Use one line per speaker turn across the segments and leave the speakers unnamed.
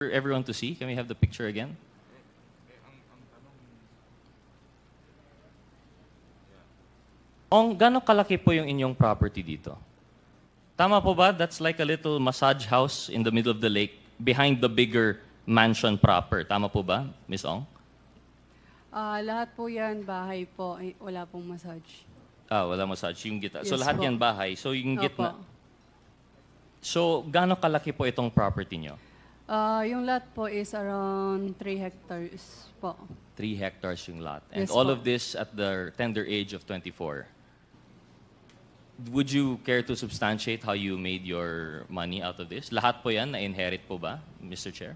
for everyone to see? Can we have the picture again? Gano'ng kalaki po yung inyong property dito? Tama po ba? That's like a little massage house in the middle of the lake behind the bigger mansion proper. Tama po ba, Miss Ong?
Lahat po yan, bahay po. Wala pong massage.
Wala massage. Yung gitna. So
Yes
lahat
po.
yan bahay. So yung gitna.
Opo.
So gano'ng kalaki po itong property nyo?
Yung lot po is around 3 hectares po.
3 hectares yung lot. And
Yes
all
po.
of this at the tender age of 24. Would you care to substantiate how you made your money out of this? Lahat po yan na-inherit po ba, Mr. Chair?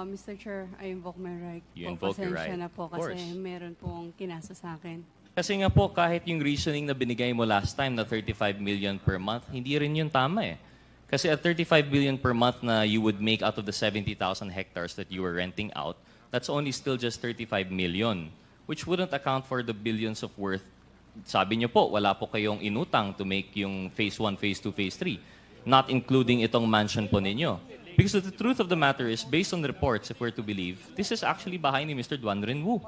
Mr. Chair, I invoke my right.
You
po.
invoke your right.
Pasensya na po
Of course.
kasi meron pong kinasa sa akin.
Kasi nga po, kahit yung reasoning na binigay mo last time na 35 million per month, hindi rin yun tama eh. Kasi at 35 billion per month na you would make out of the 70,000 hectares that you were renting out, that's only still just 35 million, which wouldn't account for the billions of worth. Sabi niyo po, wala po kayong inutang to make yung phase 1, phase 2, phase 3, not including itong mansion po ninyo. Because the truth of the matter is, based on the reports, if we're to believe, this is actually bahay ni Mr. Duan Renwu.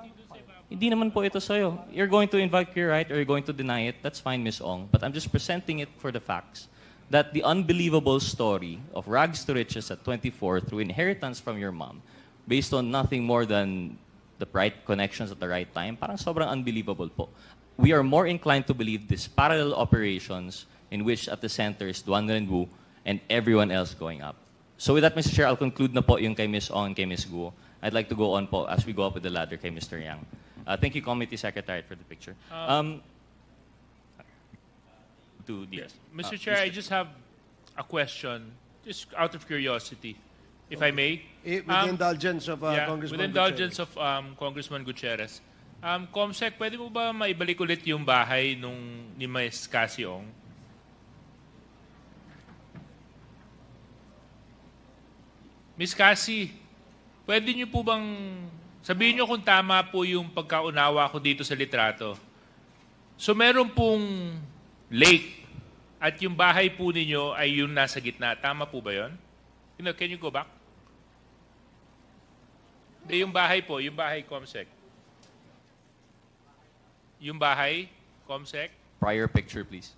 Hindi naman po ito sa'yo. You're going to invoke your right or you're going to deny it, that's fine, Ms. Ong. But I'm just presenting it for the facts that the unbelievable story of rags to riches at 24 through inheritance from your mom, based on nothing more than the right connections at the right time, parang sobrang unbelievable po. We are more inclined to believe these parallel operations in which at the center is Duan Renwu and everyone else going up. So with that, Mr. Chair, I'll conclude na po yung kay Ms. Ong and kay Ms. Guo. I'd like to go on po as we go up with the ladder kay Mr. Yang. Thank you, Committee Secretary, for the picture.
Yes. Mr. Chair, I just have a question, just out of curiosity, if I may.
With the indulgence of Congressman
with the indulgence of Congressman Gutierrez. Comsec, pwede mo ba maibalik ulit yung bahay ni Ms. Kasing? Ms. Cassie, pwede niyo po bang sabihin niyo kung tama po yung pagkaunawa ko dito sa litrato? So meron pong lake at yung bahay po ninyo ay yung nasa gitna. Tama po ba yun? Can you go back? Hindi, yung bahay po, yung bahay, Comsec. Yung bahay, Comsec.
Prior picture, please.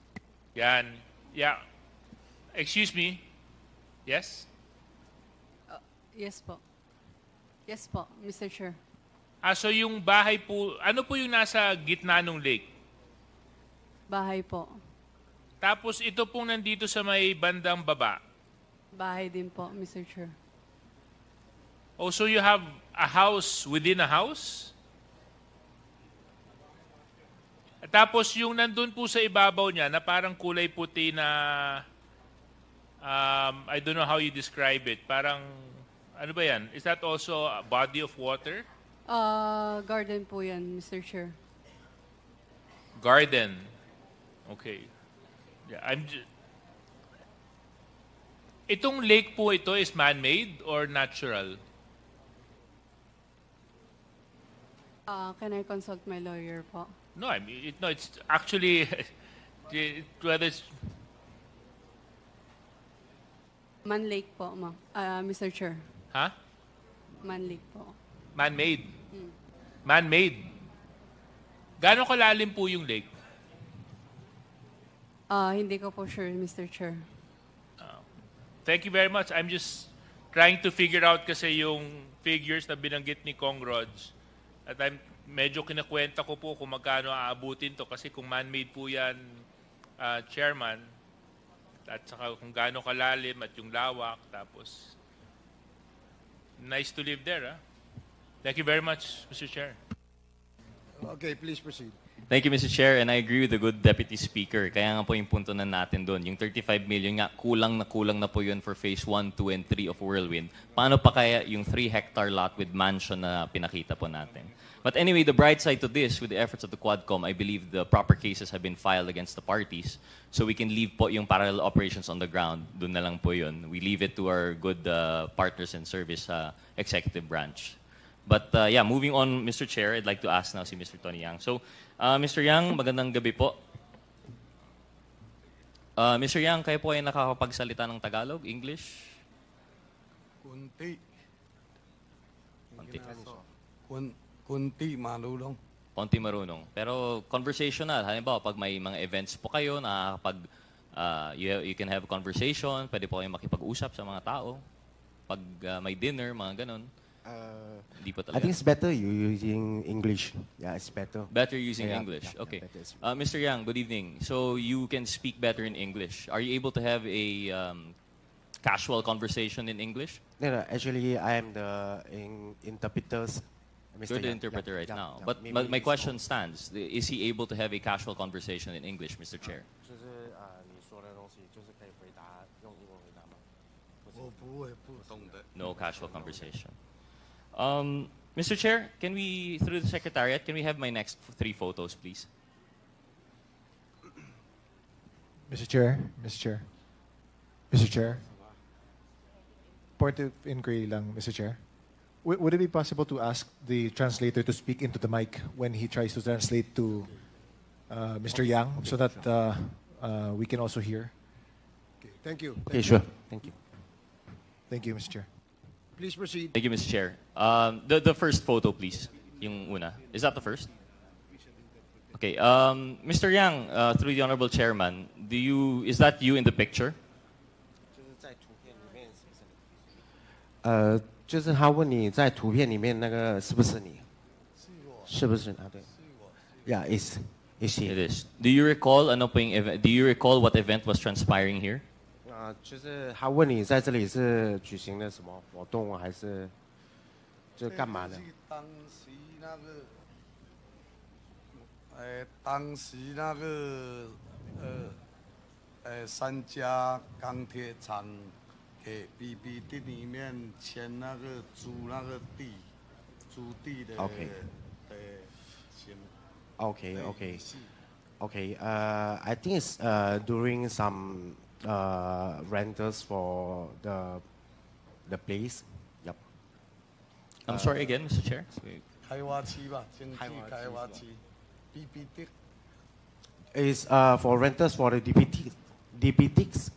Yan. Yeah. Excuse me. Yes?
Yes po. Yes po, Mr. Chair.
So yung bahay po, ano po yung nasa gitna ng lake?
Bahay po.
Tapos ito pong nandito sa may bandang baba.
Bahay din po, Mr. Chair.
Oh, so you have a house within a house? At tapos yung nandun po sa ibabaw niya na parang kulay puti na I don't know how you describe it. Parang ano ba yan? Is that also a body of water?
Garden po yan, Mr. Chair.
Garden. Okay. Yeah, itong lake po ito is man-made or natural?
Can I consult my lawyer po?
No, I mean, it's actually, whether it's,
Man Lake po, Mr. Chair.
huh?
Man Lake po.
Man-made. Man-made. Gano'ng kalalim po yung lake?
Hindi ko po sure, Mr. Chair.
Thank you very much. I'm just trying to figure out kasi yung figures na binanggit ni Kong Rods. At I'm medyo kinakwenta ko po kung magkano aabutin to kasi kung man-made po yan, Chairman, at saka kung gaano kalalim at yung lawak, tapos nice to live there. Thank you very much, Mr. Chair.
Okay, please proceed.
Thank you, Mr. Chair, and I agree with the good Deputy Speaker. Kaya nga po yung punto na natin doon. Yung 35 million nga, kulang na po yun for phase 1, 2, and 3 of Whirlwind. Paano pa kaya yung 3-hectare lot with mansion na pinakita po natin? But anyway, the bright side to this, with the efforts of the Quadcom, I believe the proper cases have been filed against the parties. So we can leave po yung parallel operations on the ground. Doon na lang po yun. We leave it to our good partners in service executive branch. But yeah, moving on, Mr. Chair, I'd like to ask now si Mr. Tony Yang. So, Mr. Yang, magandang gabi po. Mr. Yang, kayo po ay nakakapagsalita ng Tagalog, English?
Kunti.
konti.
Kunti marunong.
Konti marunong. Pero conversational. Halimbawa, pag may mga events po kayo, you can have conversation, pwede po kayong makipag-usap sa mga tao. Pag may dinner, mga ganon. Hindi po
I
talaga.
think it's better you using English. Yeah, it's better.
Better using
Yeah,
English.
yeah,
Okay.
better is-
Mr. Yang, good evening. So you can speak better in English. Are you able to have a casual conversation in English?
No, actually, I am the interpreters. Mr.
You're the
Yang.
interpreter
Yeah,
right
yeah,
now.
yeah.
But
Maybe
my
it's
question stands. Is he able to have a casual conversation in English, Mr. Chair?
就是你说的东西，就是可以回答用英文回答吗？
我不会不懂的。
No casual conversation. Mr. Chair, can we, through the Secretariat, can we have my next 3 photos, please?
Mr. Chair, Mr. Chair, Mr. Chair. Point of inquiry lang, Mr. Chair. Would it be possible to ask the translator to speak into the mic when he tries to translate to Mr. Yang so that we can also hear?
Okay, thank you.
Okay, sure. Thank you.
Thank you, Mr. Chair.
Please proceed.
Thank you, Mr. Chair. The first photo, please. Yung una. Is that the first? Okay. Mr. Yang, through the Honorable Chairman, is that you in the picture?
就是他问你在图片里面那个是不是你？是不是啊？对。Yeah, it's he.
It is. Do you recall Do you recall what event was transpiring here?
就是他问你在这里是举行的什么活动，还是就是干嘛的？
当时那个三家钢铁厂给 BBD 里面签那个租那个地，租地的
OK
签。
Okay, okay. Okay, I think it's during some rentals for the place. Yep.
I'm sorry again, Mr. Chair.
开发区吧，经济开发区 BBD
It's for rentals for the DPTs.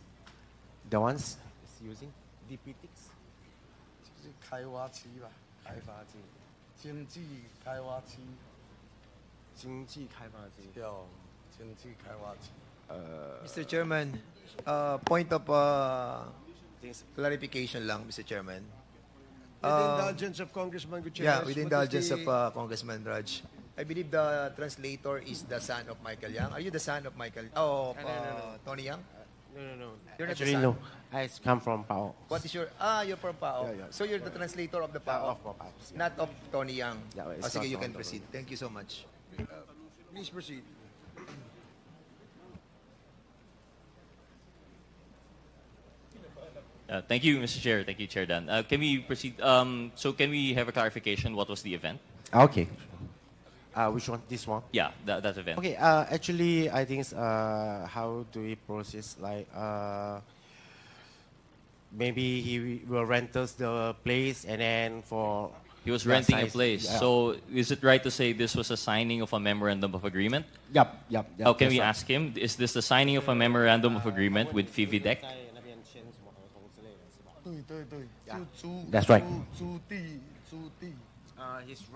The ones is using DPTs.
就是开发区吧，开发区，经济开发区，
经济开发区。
要经济开发区。
Mr. Chairman, point of clarification lang, Mr. Chairman.
With the indulgence of Congressman Gutierrez.
Yeah, with the
what is
indulgence
the-
of Congressman Raj. I believe the translator is the son of Michael Yang. Are you the son of Michael? Oh, of Tony Yang?
No.
You're not the
Actually,
son.
no. I come from Pao.
What is your? You're from Pao.
Yeah.
So you're the translator of the Pao,
Of Pao, yeah.
not of Tony Yang.
Yeah, it's
Sige,
not
you
from
can
Tony.
proceed. Thank you so much.
Please proceed.
Thank you, Mr. Chair. Thank you, Chair Dan. Can we proceed? So can we have a clarification? What was the event?
Okay. Which one? This one?
Yeah, that event.
Okay. Actually, I think how do we process? Like, maybe he will rent us the place, and then for
He was
the
renting a
size-
place.
Yeah.
So is it right to say this was a signing of a memorandum of agreement?
Yep.
How can we
that's
ask him? Is this the signing of a memorandum of agreement with Fividec?
对对对，就租
That's right.
租地。
He's